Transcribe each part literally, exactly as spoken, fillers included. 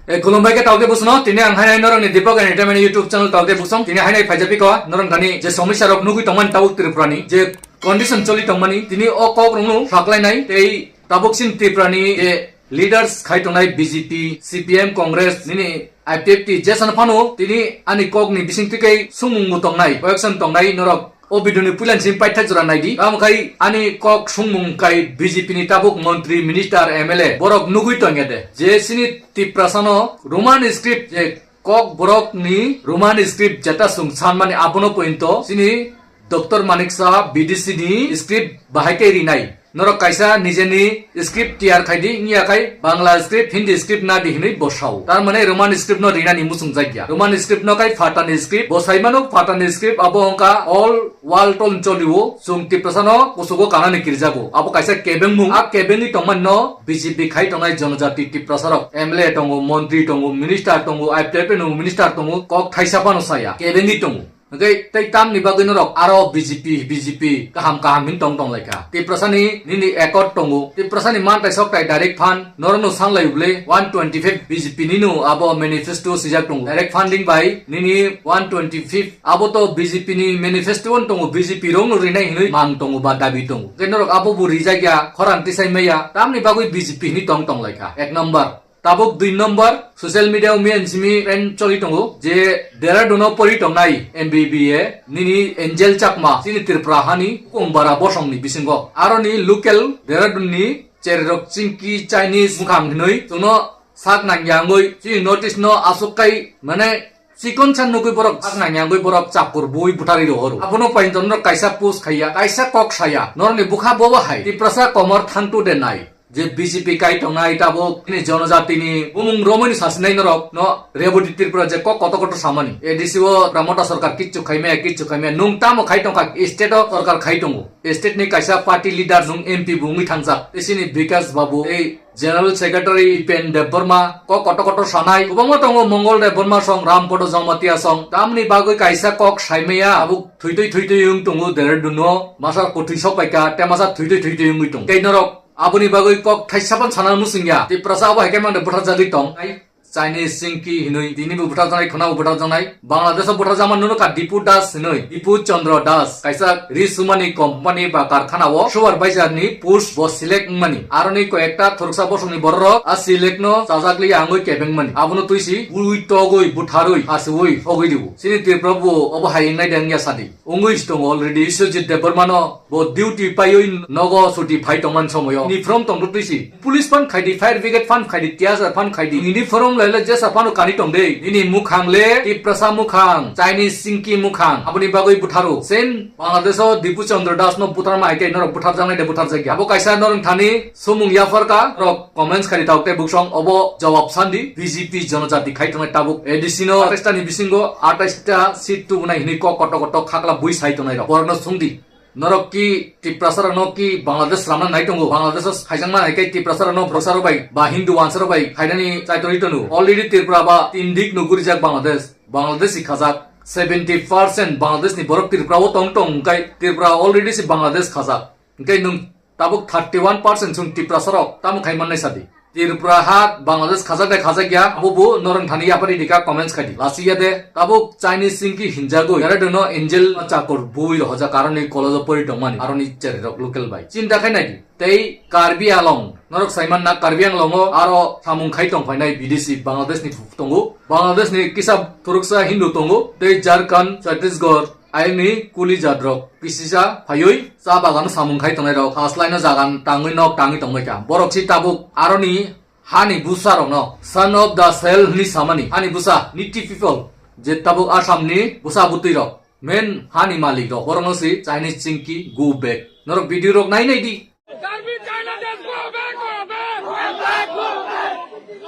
E, khulumbai khe tawte busono, tini ang hainai norokni Deepak Entertainment YouTube channel tawte busong, tini hainai phaijapiko, norok thani je somisya rok nugwi tongmani tabuk Tripura ni, je condition choli tongmani, tini o kok rokno saklainai, tei tabuk sin Tripura ni je leaders khai tongnai B J P, C P M, Congress, nini I P F T, jesano phano tini ani kok ni bising twi kai sumung bo tongnai, koyekson tongnai norok. O video ni puila ni simi paithak jora naidi. Tamo khai ani kok sumung kai B J P ni tabuk montri, minister, M L A borok nugwi tongya de. Je sini Tiprasa no Roman script je kok borok ni Roman script jeta sung sanmani abono pointo sini Doctor Manik Saha B D C ni script bahai kai rinai. Norok kaisa nijeni script tiyar khaidi, wngya khai Bangla script, Hindi script nadi hinwi bosao. Tar mane Roman script no rinani muchung jakya. Roman script no khai Patani script, bo saimano Patani script abo wngkha all world tol cholio, chwng Tiprasa no kuchugo kanani kirjago. Abo kaisa kebengmung, a kebengwi tongmani no B J P khai tongnai jonojati Tiprasa rok, M L A tongo, montri tongo, minister tongo, I P F T no minister tongo, kok thaisa phano saya, kebengwi tongo. Hwnkhe tei tamni bagwi norok aro B J P, B J P kaham kaham hin tong tong laikha. Tiprasa ni nini accord tongo. Tiprasa ni mantai soktai direct fund norokno sanglai bwle one twenty five B J P ni no abo manifesto swijak tongo. Direct funding bai nini one twenty five abo to B J P ni manifesto on tongo. B J P rokno rinai hinwi mang tongo ba dabi tongo. Hwnkhe norok abo bo rijak ya, khorang tisai maya. Tamni bagwi B J P hini tong tong laikha. Ek number. Tabuk dui number, social media o miyan simi trend choli tongo je Dehradun o pori tongnai M B B A nini Angel Chakma, chini Tripura hani Kumbara bosong ni bisingo. Aro ni local Dehradun ni cherrok chingki Chinese mukhang hinwi chwngno sak nangyangwi chini notice no aswk kai mane chikon chan nugwi borok sak nangyangwi borok chakur bui butharwi rohoro. Abono painto norok kaisa post khaiya, kaisa kok saya, norokni bukha bobo hai Tiprasa komor thangtu de nai. Je B J P kai tongnai tabuk, nini jonojatini bumung romwi ni sasinai norok no Reboti Tripura je kok koto koto samani. A D C o Pramota sarkar kichu khaimaya, kichu khaimaya. Nung tamo khai tongkha, state o sarkar khai tongo. State ni kaisa party leader nung M P bo wngwi thangjak. Tei sini Bikash Babu, tei General Secretary Ipen Debbarma, kok koto koto sanai. Kwbangma tongo Mongol Debbarma song, Rampodo Jamatia song. Tamni bagwi kaisa kok saimaya, tabuk thuitwi thuitwi wng tongo Dehradun o. Masa kwthwi sok paikha, tei masa thuitwi thuitwi wngwi tongo. Tei norok Aboni bagwi kok thaisa phano sana muchungya. Tiprasa abo hai khe mangde butharjagwi tong. Chinese Chinky hinwi tini bo butharjaknai, khwnabo butharjaknai. Bangladesh o butharjakma nuno ka Dipu Das hinwi, Dipu Chandra Das. Kaisa ri sumani company ba karkhana o supervisor ni post bo select wngmani. Aroni koyekta thuruksa bosongni bororok a select no chajakli angwi kebengmani. Abono twisi bui togwi butharwi hasiwi sogwi dibo. Chini Tripura bo obo hai wngnai de wngya sadi. Wngwi si tongo already Biswajit Debbarma no. Bo duty paiwi nogo chuti phai tongmani somoyo uniform tongtwtwi si. Police phan khaidi, fire brigade phan khaidi, T S R phan khaidi. Uniform laila jesa phano kani tong de. Nini mukhang le Tiprasa mukhang, Chinese Chinky mukhang. Aboni bagwi butharo. Sen Bangladesh o Dipu Chandra Das no butharma hai khe norok butharjaknai de butharjakya. Abo kaisa norok thani sumung yapharka. Norok comments khaidi tabuk tei buksong obo jawab sandi. B J P jonojati khai tongnai tabuk. A D C no atais ta ni bisingo atais ta seat tubunai hinwi kok koto koto khakla bui sai tongnai rok. Borokno sungdi. Norok ki Tiprasa rok no ki Bangladesh ramna nai tongo. Bangladesh o khaijakma hai khe Tiprasa rok no Borosa rok bai ba Hindu wansa rok bai khainani chaitorwi tono. Already Tripura ba tin dik no gurijak Bangladesh. Bangladesh si khajak. Seventy percent Bangladesh ni borok Tripura o tong tong hwnkhe Tripura already si Bangladesh khajak. Hwnkhe nwng tabuk thirty one percent chwng Tiprasa rok tamo khai mannai sadi. Tripura ha Bangladesh khajak de khajak ya, abo bo norok thani yapari dika comments khai di. Lasi ya de, tabuk Chinese Chinky hinjagwi, yare dono Angel Chakur bui rohoja karoni college o pori tongmani, aroni cheri rok local bai. Chinta khai nai di. Tei Karbi Anglong, norok saiman na Karbi Anglong o aro samung khai tong phainai bidesi Bangladesh ni tongo. Bangladesh ni kisa thuruksa Hindu tongo, tei Jharkhand, Chhattisgarh, ayangni kuli jat rok kisisa phaiwi cha bagano samung khai tongnai rok, haslaino jagan tangwi nok tangwi tongbai kha. Borok si tabuk aroni hani busa rokno son of the soil hwnwi samani, hani busa, native people, je tabuk Assam ni busa butwi rok, main hani malik rok, borokno si Chinese Chinky go back. Norok video rok nai nai di. Karbi China Desh go back, go back. Go back, go back.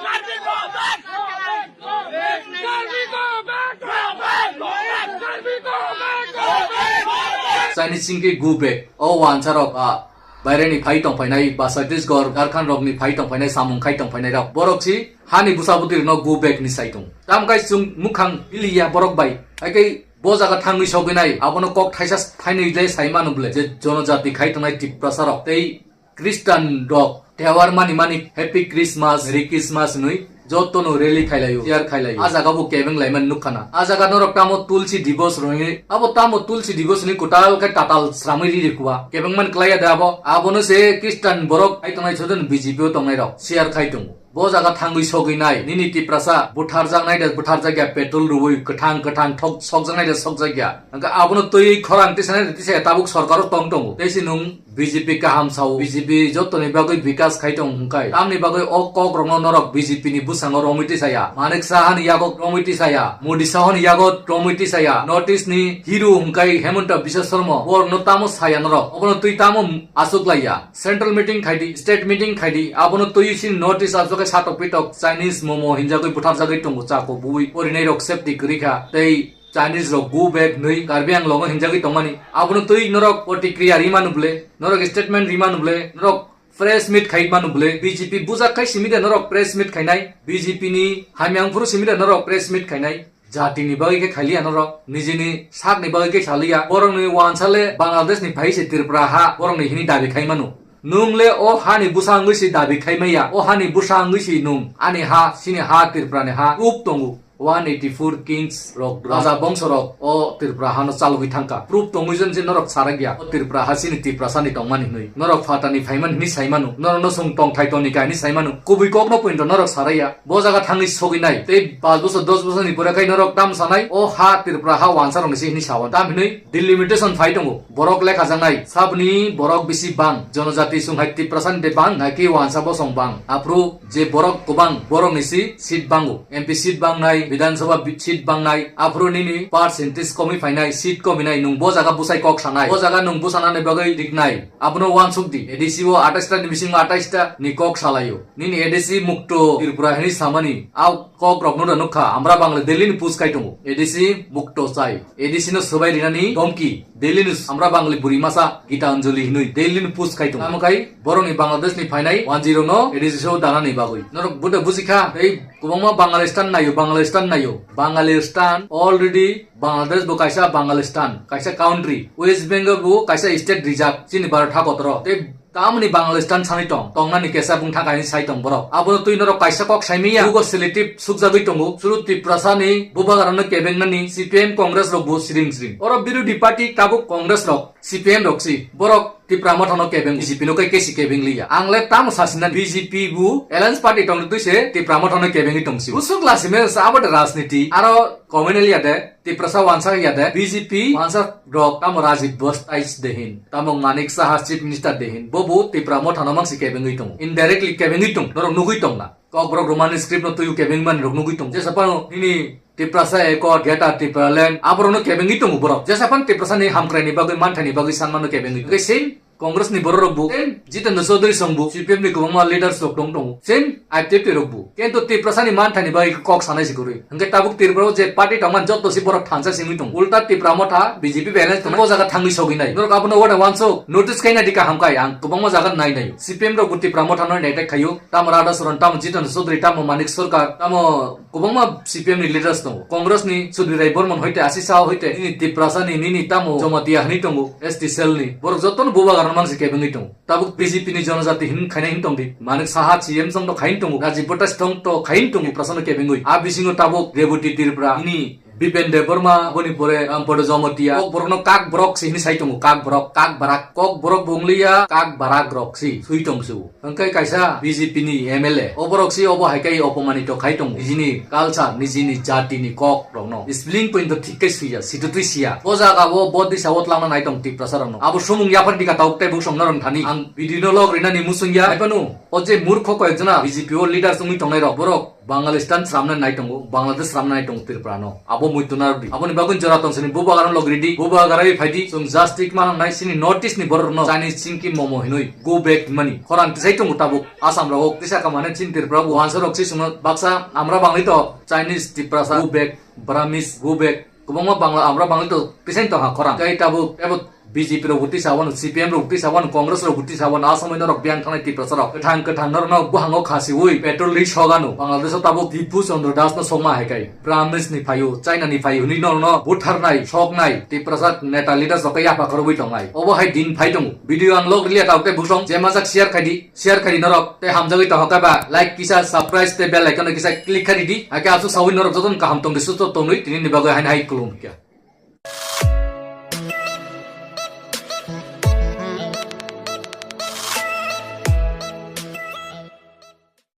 Karbi go back, go back, go back. Karbi go back, go back, go back. Karbi go back, go back, go back. Chinese Chinky go back. O wansa rok a baire ni phai tong phainai ba Chhattisgarh, Jharkhand rok ni phai tong phainai, samung khai tong phainai rok. Borok si hani busa butwi rok no go back ni sai tong. Tam kai chwng mukhang biliya borok bai. Hai kai Bo jaga thangwi sogwi nai, abono kok thaisa thainwi le sai mano bwle je jonojati khai tongnai Tiprasa rok tei Christian rok tewar mani mani Happy Christmas, Merry Christmas hinwi Jotono rally khailaio, chair khailaio. A jaga bo kebeng laimani nukha na. A jaga norok tamo Tulsi Divos rwngwi, abo tamo Tulsi Divos ni kwtal khe tatal sramwi riri kuwa. Kebeng man klaiya de abo. Abono se Christian borok hai tongnai, sojon B J P o tongnai rok chair khai tongo. Bo jaga thangwi sogwi nai, nini Tiprasa butharjak nai de butharjak ya, petrol rwui kwthang kwthang thok sokjak nai de sokjak ya. Hwnkhe abono twi khorang tisa nai de tisa ya, tabuk sorkar o tong tongo. Tei se nung B J P kaham sao, B J P jotoni bagwi bikas khai tong hwnkhe, tamni bagwi o kok rokno norok B J P ni bwskango romwi tisaya, Manik Saha ni yago romwi tisaya, Modi Saha ni yago romwi tisaya, North East ni hero hwnkhe Hemanta Biswa Sarma, borokno tamo saya norok, obono twi tamo aswk laiya? Central meeting khai di, state meeting khai di, abono twi chini North East aswk khe satok pitok Chinese momo hinjagwi butharjagwi tongo, chako bui porinai rok safety kwrwi kha, tei Chinese rok go back hwnwi Karbi Anglong o hinjagwi tongmani. Abono twi norok protikriya rimanu ble, norok statement rimanu ble, norok press meet khai manu ble, B J P bujak khai simi de norok press meet khainai, B J P ni hamyang phuru simi de norok press meet khainai. Jati ni bagwi khe khailiya norok, nijini sak ni bagwi khe saliya. Borok ni wansa le Bangladesh ni phai se Tripura ha, borok ni hini dabi khai manu. Nung le o ha ni bwsa wngwi se dabi khai maya, o ha ni bwsa wngwi se nung, ani ha, chini ha, Tripura ni ha, proof tongo. One eighty four kings rok, raja bongso rok o Tripura hano chalogwi thangkha. Proof tongwi jon je norok sarakya, o Tripura ha chini Tiprasa ni tongmani hwnwi. Norok phatani phaiman hwnwi saimano, norokno chwng tongthai toni kha hwnwi saimano. Kubui kokno pointo norok saraya. Bo jaga thangwi sogwi nai. Tei paanch bosor, dos bosor ni pore khai norok tam sanai, o ha Tripura ha wansa rokni se hwnwi sawan. Tam hwnwi delimitation phai tongo. Borok lekha jangnai, saboni borok bisi bang, jonojati sung hai Tiprasa ni de bang, naki wansa bosong bang. Aphuru je borok kwbang, borok ni si seat bango, M P seat bangnai, Bidhan Sabha bi-, seat bangnai, aphuru nini percentage komwi phainai, seat kominai, nung bo jaga bwsai kok sanai, bo jaga nung bwsanani bagwi riknai, abono uansuk di. A D C o atais ta ni bisingo atais ta ni kok salaio. Nini A D C mukto Tripura hwnwi samani, a kok rokno da nukha, Amra Bangle Delhi ni push khai tongo. A D C mukto chai, A D C no swbai rinani domki. Delhi ni Amra Bangali buri masa Gitanjali hinwi Delhi ni push khai tongo. Tamo khai borok ni Bangladesh ni phainai one zero no A D C o dana ni bagwi. Norok bude bujikha, tei kwbangma Bangalistan nayo, Bangalistan nayo. Bangalistan already Bangladesh bo kaisa Bangalistan, kaisa country. West Bengal bo kaisa state rijak chini Bharat hakotoro. Tei tamoni Bangalistan sani tong, tongnani kesa bung thang kaini sai tong borok. Abono twi norok kaisa kok saimiya. Bugo selective sukjagwi tongo. Suru Tiprasa ni bubagrano kebengnani C P M Congress rok bo siring siring. Oro birodhi party tabuk Congress rok, C P M rok si. Borok Tipra Motha no kebeng, B J P no kai kesi kebeng liya. Ang le tamo sasina B J P bu alliance party tong twi se Tipra Motha no kebengwi tong si. Usuk lasime sa abo de rajniti. Aro communal ya de, Tiprasa wansa ya de, B J P wansa rok tamo Rajiv Bose tais de hin, tamo Manik Saha chief minister de hin, bo bo Tipra Motha no mangsi kebengwi tongo. Indirectly kebengwi tong, norok nugwi tong na. Kokborok Romani script no tuyu kebeng man rok nugwi tong. Jesa pano nini Tiprasa Accord, Greater Tipraland, aborok no kebengwi tongo borok. Jesa pan Tiprasa ni hamkrai ni bagwi, manthai ni bagwi sanma no kebengwi. Hwnkhe same Congress ni borok rok bo, same Jitendra Chaudhary song bo, C P M ni kwbangma leaders rok tong tongo, same I P F T rok bo. Kintu Tiprasa ni manthani bai kok sanai se kwrwi. Hwnkhe tabuk Tripura o je party tongmani joto se borok thansa singwi tongo. Ulta Tipra Motha B J P balance tongmani o jaga thangwi sogwi nai. Norok abono wada wansuk notice khaina di kaham khai ang kwbangma jaga nai naio. C P M rok bo Tipra Motha no attack khaio. Tamo Radha Charan, tamo Jitendra Chaudhary, tamo Manik Sarkar, tamo kwbangma C P M ni leaders tongo. Congress ni Sudbir Rai Bormon hoite, Ashish Saha hoite, nini Tiprasa ni, nini tamo Jamatia hinwi tongo, S T cell ni. Borok jotono bubagrano mangsi kebengwi tongo. Tabuk B J P ni jonojati hin khaina hin tong di. Manik Saha C M song to khain tongo. Rajiv Bhattacharyya song to khain tongo. Tiprasa no kebengwi. A bisingo tabuk Rebati Tripura, nini Bipen Debbarma, boni pore Rampada Jamatia. Kok borokno kak borok si hinwi sai tongo. Kak borok, kak barak. Kok borok bo wngliya, kak barak rok si sui tong su. Hwnkhe kaisa B J P ni M L A, o borok si obo hai khe opomanito khai tongo. Nijini culture, nijini jati ni kok rokno spelling point thik khe swiya, situtwi siya. O jaga o bo disa o twlangna nai tong Tiprasa rokno. Abo sumung yaphar dika tabuk tei buk songna rwng thani. Ang video no log rinani musung ya. Hai phano o je murkho koyek jona B J P o leaders wngwi tongnai rok, borok Bangalistan sramna nai tongo, Bangladesh sramna nai tongo Tripura no. Abo muitu narwdi. Aboni bagwi jora tong sini bubagra log ridi. Bubagra bai phaidi. Chwng just tik manang nai sini North East ni borok no Chinese chingki momo hinwi go back hinmani. Khorang tisai tongo tabuk. Assam rogo kisa kamane chini Tripura bo wansa rok si sungno baksa Amra Bangli to Chinese Tiprasa go back, Burmese go back. Kwbangma Bangla Amra Bangli to tisai tong ha khorang. Kai tabuk ebo B J P rok bo tisa wano, C P M rok bo tisa wano, Congress rok bo tisa wano, a samoi norok biyang thangnai Tiprasa rok. Kwthang kwthang norok no buhango khasiwi petrol ri sogano. Bangladesh o tabuk Dipu Chandra Das no sokma hai kai. Brahmins ni phaio, China ni phaio, hwnwi norok no butharnai, soknai, Tiprasa neta leaders rok khe yapha khorwi tongnai. Obo hai din phai tongo. Video ang log rwliya tabuk tei busong, je majak share khai di, share khai di norok, tei hamjagwi tongkha ba, like kisa, subscribe tei bell icon no kisa click khai di. Hakhe aswk sawi norok jotono kaham tongdi, susto tongwi, tini ni bagwi haino hai khulumkha.